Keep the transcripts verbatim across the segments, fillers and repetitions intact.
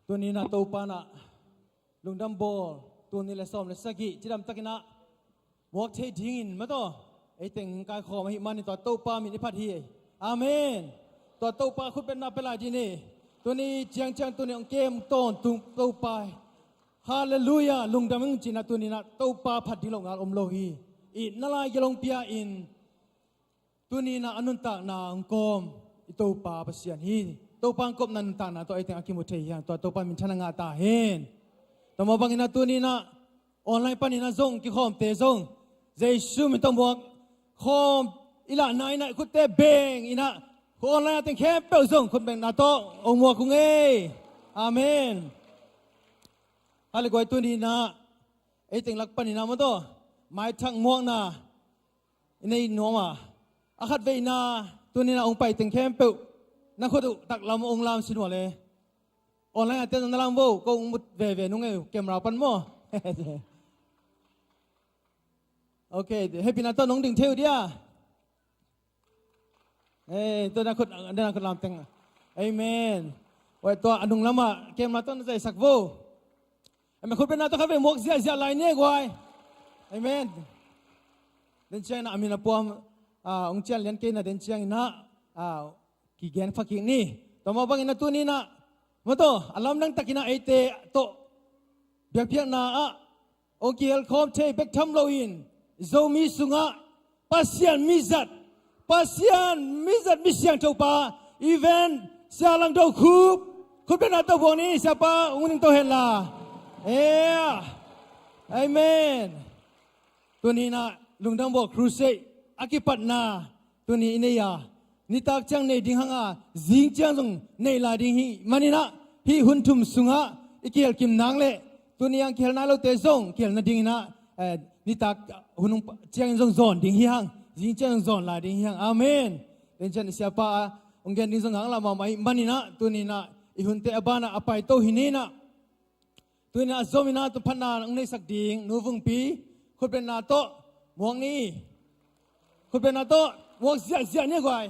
Tuni-in ah Topa in ah lungdam bawl, tul nih le sawm le sagih cidamtakin ah muak thei dingin mataw ei teng kaikhawm ahih manin tua Topa min i phat hi. Amen. Tua Topa khutbetna pia lai dih ni. Tuni ciangciang tuni hong kem tawntung Topa hi. Halleluiah. Lungdam ing ci-in ah tuni-in ah Topa phat ding loh ngal om lo hi. Itna laigel hong pia-in tuni-in ah a nuntakna hong kawm i Topa Pasian hi. Topa hong kopna nuntakna tawh ei teng a kimu thei hi hang, tua Topa minthanna ngah ta hen. Tua mah bangin ah tuni-in ah online panin ah zong kikhawmte zong Jesu min tawh muak khawm i lahna in ah i khutte beng in ah, khu online a teng khempeuh zong khutbetna tawh hong muak ung ei. Amen. Halleluiah. Tuni-in ah ei teng lak panin ah mataw maithak muakna i nei nuam a, a khatveina tuni-in ah hong pai teng khempeuh na khut uh taklam hong lam sin uh le. Online a te zong na lam vo, ko hong mut veve nung ei, camera pan maw. Ok, hehpihna tawh nong ding thei uh dia. Eh, tua na khut, na khut lam teng. Amen. Oi, tua a nung lamah camera tawh na zaisak vo. Amen. Khutbetna tawh khatvei muak ziahziah lai ni guai. Amen. Den ciangin ah a min a puam, ah, hong cian lian kei na den ciangin ah, ah, kigen pha kik ni. Tua mah bangin ah tuni-in ah mataw a lamdang takin ah eite tawh biakpiakna ah hong kihel khawm thei bek tham loin Zomi sungah Pasian mizat, Pasian mizat mi siangtho pa, Reverend Sia Lang Do Khup, khutbetna tawh buang ni, siapa hong ning to hen la. Eh, amen. Tuni-in ah lungdam bawl crusade a kipatna tuni i nei a, nitak ciang nei ding hang a, zing ciang zong nei lai ding hi manin ah, hih hun thum sungah i kihel kim nang leh tuni a kihel nai lote zong kihel nadingin ah, eh, nitak hun hong pa-, ciangin zong zawn ding hi hang, zing ciang zong zawn lai ding hi hang. Amen. Den ciang i siapa a hong gen ding zong hang lamah mah ahih manin ah tuni-in ah i hunte a banah a paito hi ni-in ah, tuni-in ah a zomin ah tua phatna hong neisak ding Nu Vungpi khutbetna tawh muak ni. Khutbetna tawh muak ziahziah ni guai.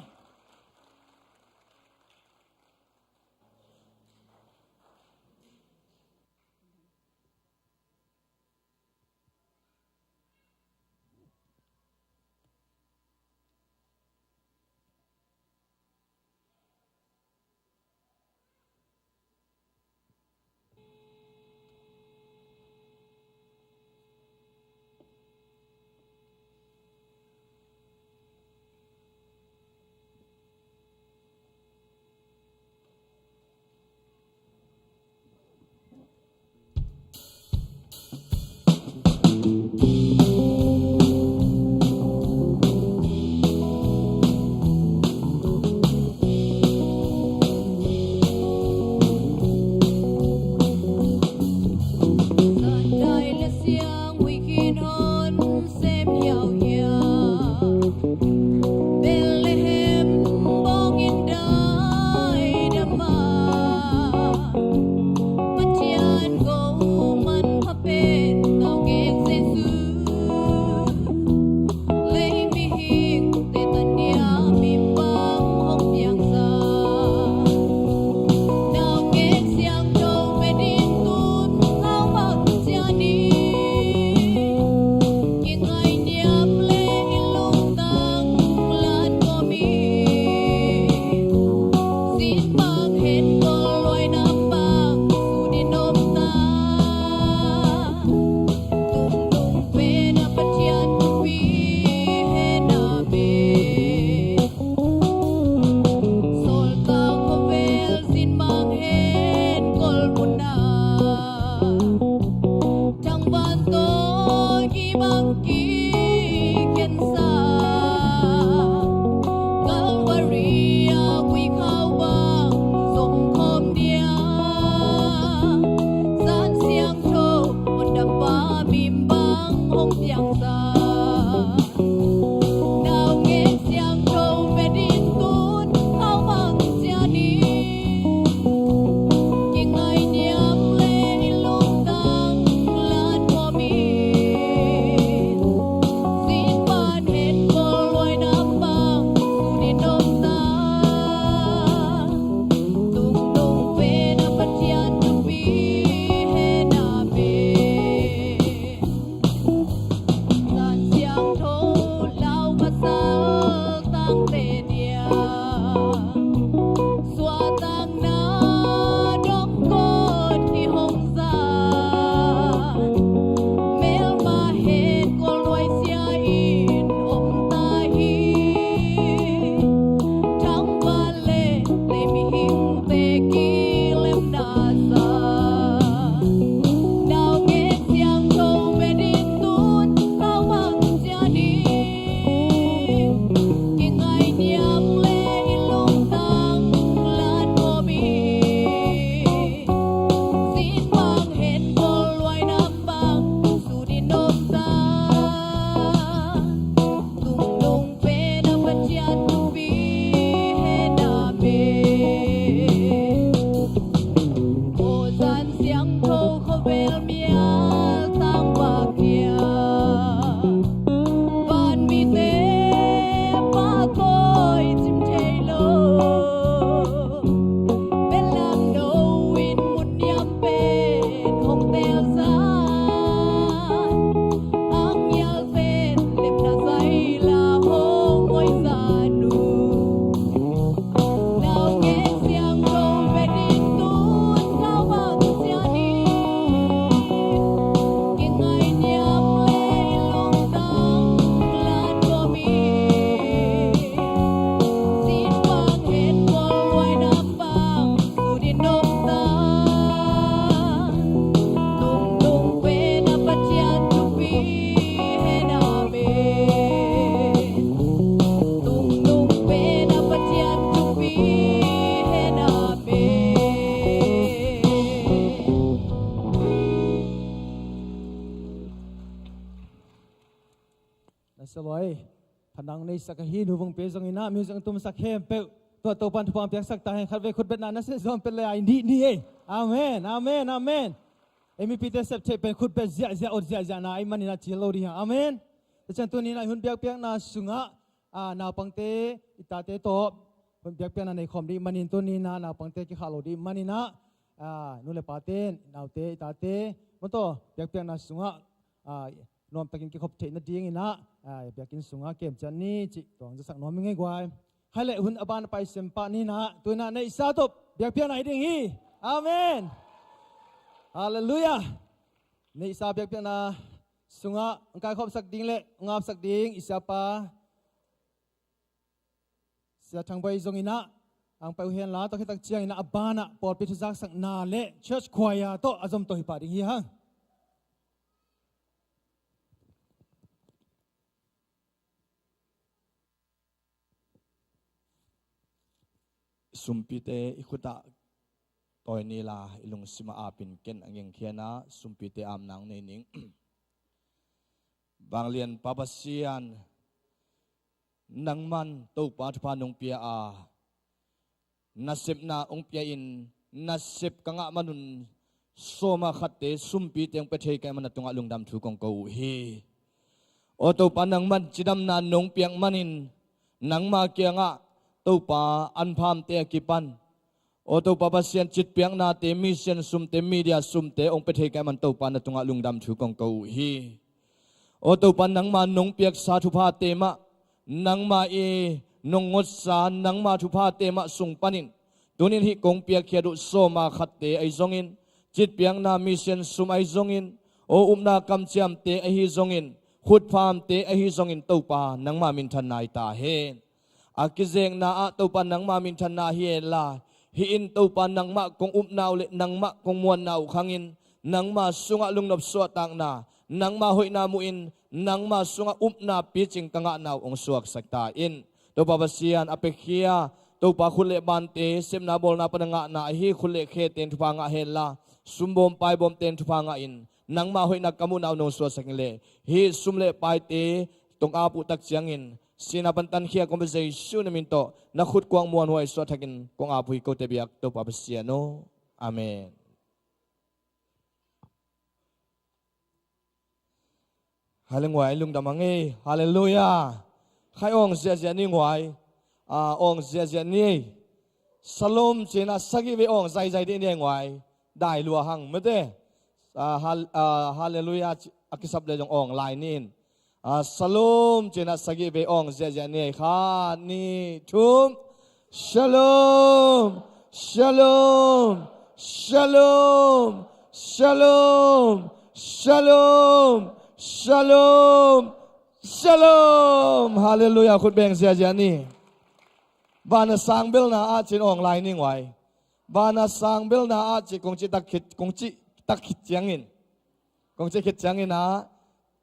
Caloi, phanang neisak ahi nu vung pe zong inah, music tumsak khempeuh tua Topan thupha piaksak ta hen. Khat vei khutbetna na se zom pet le ai ni ni ei. Amen, amen, amen. Ei mipite sep thei pen khutbet ziahziah, ot ziahziahna ai maninah cil lo ding hi hang. Amen. Tua ciang tuni inah hun biakpiakna sungah, a, naupangte, i tate tawh hun biakpiakna nei khawm dih manin tuni inah naupangte kikhah lo dih maninah, a, nu le pate, naute, i tate, mawtaw biakpiakna sungah, a, nuamtakin kikhop theih nadinginah, a, biakinn sungah kem ciat ni cih tuang zasak nuam i ngei guai. Hai le hun a ban a pai sem pah ninah, tuinah neihsa tawh biakpiakna hi ding hi. Amen. Halleluiah. Neihsa biakpiakna sungah ang kaikhawmsak ding le ngapsak ding i siapa Sia Thang Boi zong inah ang pai uh hen la, tua khitak ciang inah a banah pawlpi thuzaksakna le church choir tawh a zom tawh hi pah ding hi hang. Sumpite i khutah tawi ni la, i lungsimah apin ken a ngengkhianah sumpite apna hong nei ning. Vanglian Pa Pasian, nangman Topa thupha nong pia a, nasepna hong pia in, nasep ka ngah manun sawma khatte sumpite hong pia thei ka hih man na tungah lungdam thu kong ko uh hi. Aw Topa, nangman cidamna nong piak manin nangma kiangah Topa anphamte a kipan, aw Topa Pasian, citpiaknate, mission sumte, media sumte hong pia thei ka hih man Topa na tungah lungdam thu kong ko uh hi. Aw Topa, nangma nong piaksa thuphate mah, nangma i nong ngotsa nangma thuphate mah sung panin tunin hih kong piakkhiat uh sawma khatte ahi zongin, citpiakna mission sum ahi zongin, aw upna kamciamte ahi zongin, khutphamte ahi zongin Topa nangma minthanna hi ta hen. A kizekna ah Topa nangma minthanna hi hen la, hih in Topa nangmah kong upna uh le nangmah kong muanna uh khangin nangma sungah lungnop suahtakna, nangma hoihna muhin nangma sungah upna picing ka ngahna uh hong suaksak ta in. Topa Pasian, a piakhia Topa khut le bante, sepna bawlna pan a ngahna ahi khut le khete in thupha ngah hen la, sumbawm paibawmte in thupha ngah in nangma hoihna ka muhna uh nong suaksak in le, hih sum le paite tong ap uh tak ciangin sihna pan tankhia kong pia Jesu na min tawh na khut kuang muanhuai suah thakin kong ap uh hi kote biak Topa Pasian aw. Amen. Halleluiah, lungdam hang ei. Halleluiah. Khai awng ziahziah ni nguai. A, awng ziahziah ni ei. Salom cinah sagih vei awng zaizai dih ni ei nguai. Dai lua hang mete. A, hal-, a, halleluiah ci-, a kisap le zong awng lai ni in. A, salom cinah sagih vei awng ziahziah ni ei. Khat, nih, thum. Shalom, shalom, shalom, shalom, shalom, shalom, shalom. Halleluiah, khut beng ziahziah ni. Van a sang belna ah cin awng lai ni nguai. Van a sang belna ah ci kong ci tak khit, kong ci tak khit ciangin, kong ci khit ciangin ah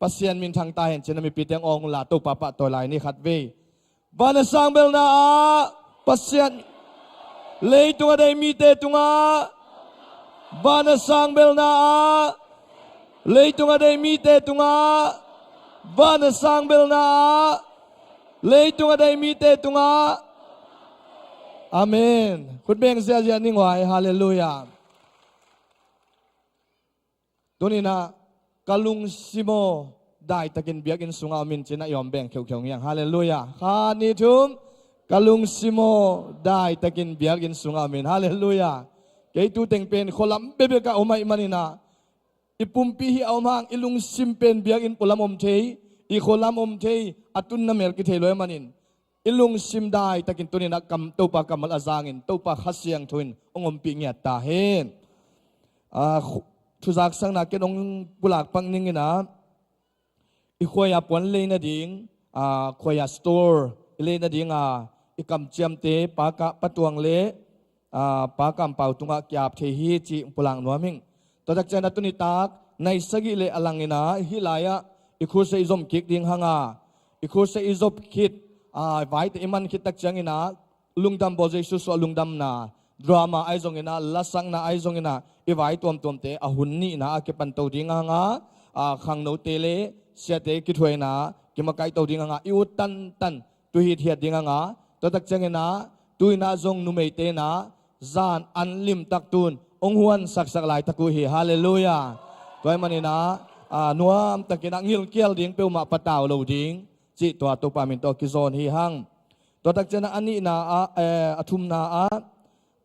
Pasian minthang ta hen cin a mipite awng la Topa pahtawi lai ni khat vei. Van a sang belna ah Pasian, leitung a dei mite tungah, van a sang belna ah, leitung a dei mite tungah, van a sang belna ah, leitung a dei mite tungah. Amen. Khut beng ziahziah ni nguai. Halleluiah. Tuninah ka lungsim aw daitakin biakinn sungah om in cinah i awm beng kheukheu ngiang. Halleluiah. Khat, nih, thum. Ka lungsim aw daitakin biakinn sungah om in. Halleluiah. Kei tu teng pen khualam bekbekah om ahih maninah i pumpi hih a om hang i lungsim pen biakinn pualam om thei, i khualam om thei, a tunna mel kithei lo ahih manin i lungsim daitakin tuninah kam, Topa kammal a zangin Topa Kha Siangtho in hong ompih ngiat ta hen. A, thu-, thuzaksakna ken hong pulak pak ninginah i khuaia puan lei nading, a, khuaia store i lei nadinga i kamciamte Pa Ka-, Pa Tuang le, a, Pa Kam Pau tungah ki-ap thei hi cih pulak nuam ing. Tua tak ciangin a tuni tak nai sagih le a langin ah hih lai-ah i crusade i zom kik ding hanga, i crusade i zop khit, a, vaite i man khit tak ciangin ah lungdam bawl Jesu suah lungdamna drama ahi zongin ah, lasakna ahi zongin ah, i vai tuamtuamte a hun nihna a kipan to ding hanga, a, khangnote le siate kithuaina kimakaihto ding hanga, i ut tantan tu hithiat ding hanga, tua tak ciangin ah tu-in ah zong numeite in ah zan an limtak tun hong huansaksak laitak uh hi. Halleluiah. Tua ahih manin ah, ah, nuamtakin ah ngilkial ding peuhmah patau lo ding cih tua Topa min tawh kizawn hi hang. Tua tak ciangin ah a nihna ah, eh, a thumna ah,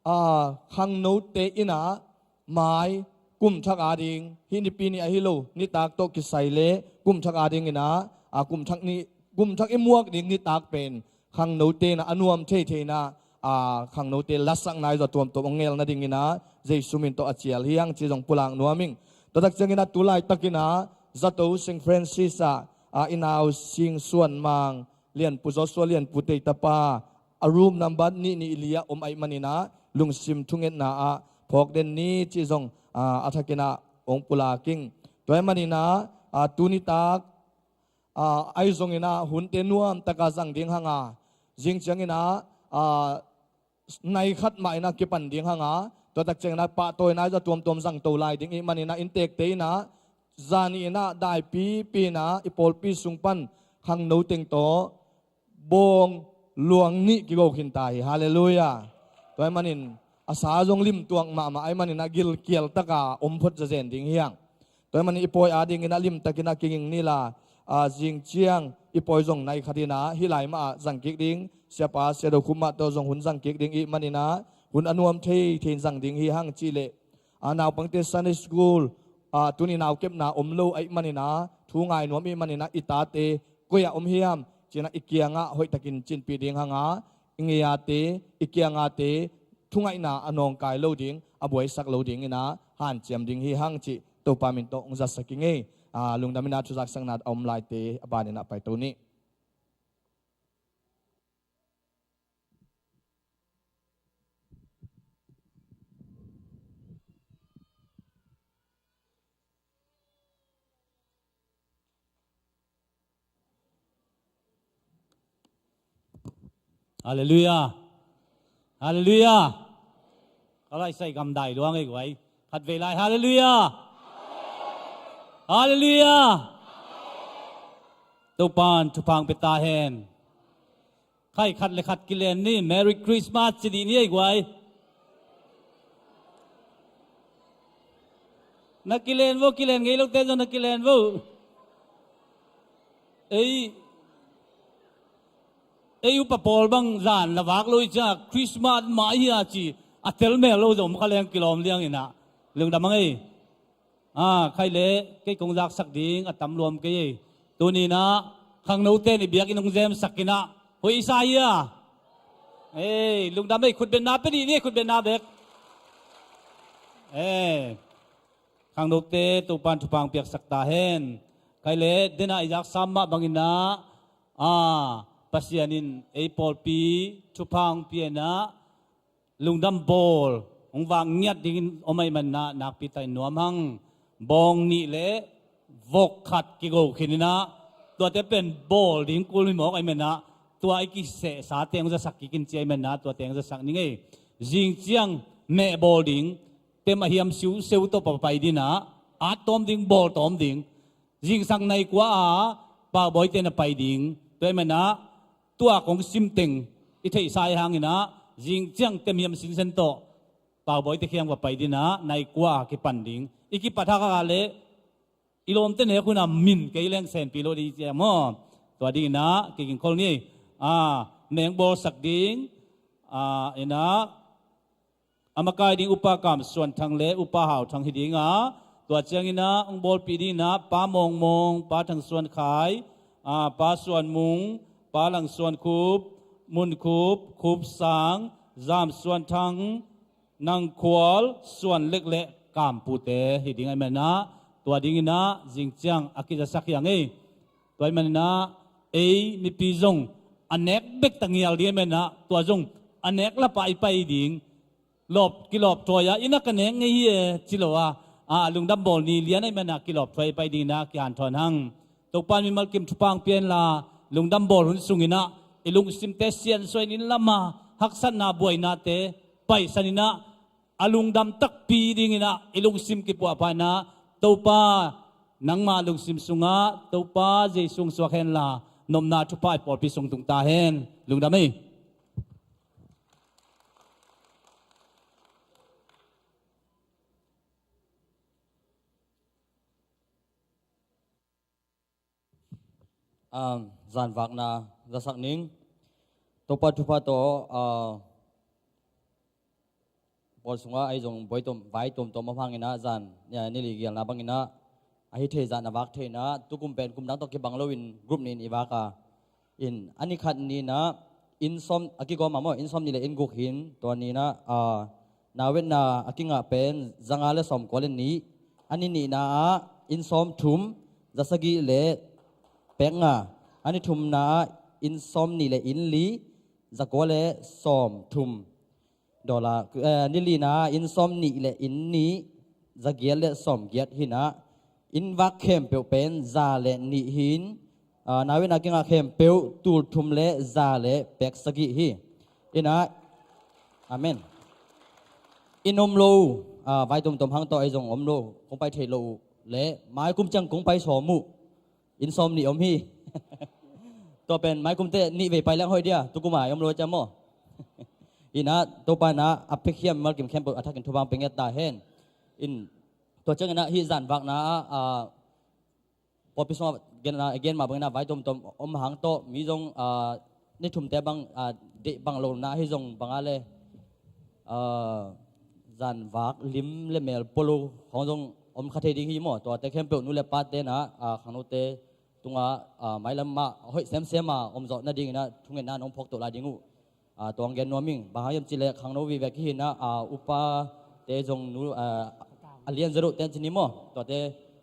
ah, khangnote in ah mai kum thak ading, hih nipi ni ahi lo, nitak tawh kisai le kum thak adingin ah, ah, kum thak ni, kum thak i muak ding nitak pen khangnote in ah a nuam theithei in ah, ah, khangnote lasakna i zua tuamtuam hong ngel nadingin ah Jesu min tawh a cial hi hang cih zong pulak nuam ing. Tua tak ciangin ah tu laitakin ah zato Saint Francis ah, ah, i nau Sing Suan Mang Lianpu, Joshua Lianpu tei tapa, a room number nih nih li ah om ahih manin ah lungsim thungetna ah phawk den ni cih zong, ah, a thakin ah hong pulak ing. Tua ahih manin ah, ah, tu nitak, ah, ahi zongin ah hunte nuamtaka zang ding hanga, zing ciangin ah, ah, nai khat mah in ah kipan ding hanga, tua tak ciangin ah pahtawina i zua tuamtuam zangto lai ding ahih manin ah inntekte in ah zani in ah daipipi in ah i pawlpi sung pan khangno teng tawh bawng luang nih kigo khin ta hi. Halleluiah. Tua ahih manin a sa zong limtuak mahmah ahih manin ah gilkial taka om phot zazen ding hi hang. Tua ahih manin i pawi adingin ah limtakin ah kiging ni la, ah, zing ciang i pawi zong nai khat in ah hih lai mah ah zang kik ding, siapa Sia Do Khum mah tawh zong hun zang kik ding ahih manin ah hun a nuam theithei in zang ding hi hang cih leh, ah, naupangte Sunday school, ah, tuni naukepna om lo ahih manin ah thu ngai nuam ahih manin ah i tate koi ah om hiam ci-in ah i kiangah hoihtakin cinpih ding hanga, i ngeite, i kiangahte thungaihna a nawngkai lo ding, a buaisak lo dingin ah hanciam ding hi hang cih Topa min tawh hong zatsak ing ei. Ah, lungdam in ah thuzaksakna a om laite a banin ah paito ni. Halleluiah. Halleluiah. Ka laisai gamdai luang ei guai. Khatvei lai. Halleluiah. Halleluiah. Topan thupha hong pia ta hen. Khai khat le khat kilen ni, Merry Christmas ci dih ni ei guai. Na kilen vo, kilen ngei lote zong na kilen vo. Ei, ei upa pawl bang zan la vak lo i ciang Christmas mah hi a ci a tel mel lo zong kha leng kilawm liang in ah. Lungdam hang ei. Ah, khai le kei kong zaksak ding a tam luam kei ei. Tuni in ah khangnote in i biakinn hong zemsak in ah hoih i sa hi a. Ei, lungdam ei, khutbetna pia dih ni, khutbetna bek. Ei, khangnote Topan thupha hong piaksak ta hen. Khai le den a i zaksa mah bangin ah, ah, Pasian in ei pawlpi thupha hong pia in ah, lungdam bawl hong vak ngiat dingin om ahih manin ah nakpi takin nuam hang. Bawng nih le vok khat kigo khin in ah, tuate pen bawl ding kul hi mawk ahih manin ah, tua i kisehsa teng zasak kik in ci ahih manin ah tuate hong zasak ning ei. Zing ciang meh bawl ding, tem a hiam siuseu tawh pa pai ding ah, at tawm ding, bawl tawm ding. Zingsang nai kua a Paubawi te na pai ding. Tua ahih manin ah tua kong sim teng i theihsa ahih hangin ah, zing ciang tem hiam sinsen tawh Paubawi te kiang va pai ding ah, nai kua a kipan ding. I kipat hak a le i lawmte nek hun a min kei leng senpi lo ding ci a maw. Tua dingin ah kigingkhol ni. Ah, meng bawlsak ding, ah, in ah, a makai ding Upa Kam Suan Thang le Upa Hau Thang hi ding a, tua ciangin ah hong bawlpih dingin ah Pa Mawng Mawng, Pa Thang Suan Khai, ah, Pa Suan Mung, Pa Lang Suan Khup, Mun Khup, Khup Sang, Zam Suan Thang, Nang Khual, Suan Lek le Kam Pu te hi ding ahih manin ah, tua dingin ah zing ciang a kizasak hi hang ei. Tua ahih manin ah ei mipi zong a nek bek ta ngial ding ahih manin ah, tua zong a nek lap ah i pai ding. Lawp, kilawp thuai a, i na ka nek ngei hi e, ci lo a, a, lungdam bawl ni lian ahih manin ah kilawp thuai i pai dingin ah kihanthawn hang. Topa in mimal kim thupha hong pia hen la, lungdam bawl hun sungin ah i lungsimte siansuah in, inn lam a haksatna buainate paisan in ah, a lungdam takpi dingin ah i lungsim kipuahpah in ah, Topa Nangma lungsim sungah Topa Jesu hong suak henla, nopna thupha i pawlpi sung tung ta hen. Lungdam ei. Um, zanvakna zasak ning. Topa thupha tawh, uh, pawl sungah ahi zong buai tom, vai tomtom om hangin ah zan, ya, nili gialna bangin ah a hi thei zah na vak thei in ah, tukum pen kum dang tawh kibang loin group nih in i vak a. In, a ni khat ni in ah inn sawm, a kigawm a maw, inn sawm nih le inn guk hi in, tua ni in ah, ah, na wetna a kingah pen za nga le sawm kua le nih. A ni nihna ah inn sawm thum, za sagih le pek nga. A ni thumna ah inn sawm nih le inn li, za kua le sawm thum. Dollar, eh, ni lina ah inn sawm nih le inn nih, za giat le sawm giat hi in ah, inn vak khempeuh pen za le nih hi in, ah, na wetna a kingah khempeuh tul thum le za le pek sagih hi. In ah, amen. Inn om lo, ah, vai tomtom hang tawh ahi zong om lo, kong pai thei lo uh le, mai kum ciang kong pai sawm uh. Inn sawm nih om hi. Tua pen mai kum teh nih vei pai leng hoih dia, tukum a om lo ciang maw. In ah, Topa in ah a piakhia mimal kim khempeuh a thakin thupha hong pia ngiat ta hen. In, tua ciangin ah hih zanvakna ah, ah, pawlpi sungah gen, ah, gen mah bangin ah vai tomtom om hang tawh mi zong, ah, ni thumte bang, ah, deih bang lo na hi zong bang a le, ah, zanvak lim le mel pua lo khawng zong om kha thei ding hi maw. Tuate khempeuh nu le pate in ah, ah, khangnote tungah, ah, mailam ah hoih semsem a om zawh nadingin ah thungetna nong phawk to lai ding uh. Ah, tua hong gen nuam ing. Bang hang hiam cih leh khangno vive kihi in ah, ah, upate zong nu, ah, a lian zet uh ten ci ni maw. Tuate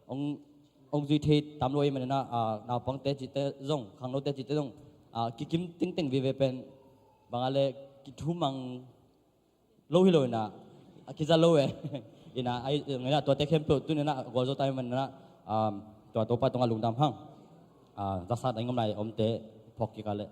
hong, hong zui thei tam lo ahih manin ah, ah, naupangte cihte zong, khangnote cihte zong, ah, kikim tengteng vive pen bang a le kithumang lo hi lo in ah, a kiza lo e. In ah, ai, in ah, tuate khempeuh tuni in ah gualzo ta ahih manin ah, um, tua Topa tungah lungdam hang. Ah, zaksa dang om lai omte phawk kik a le.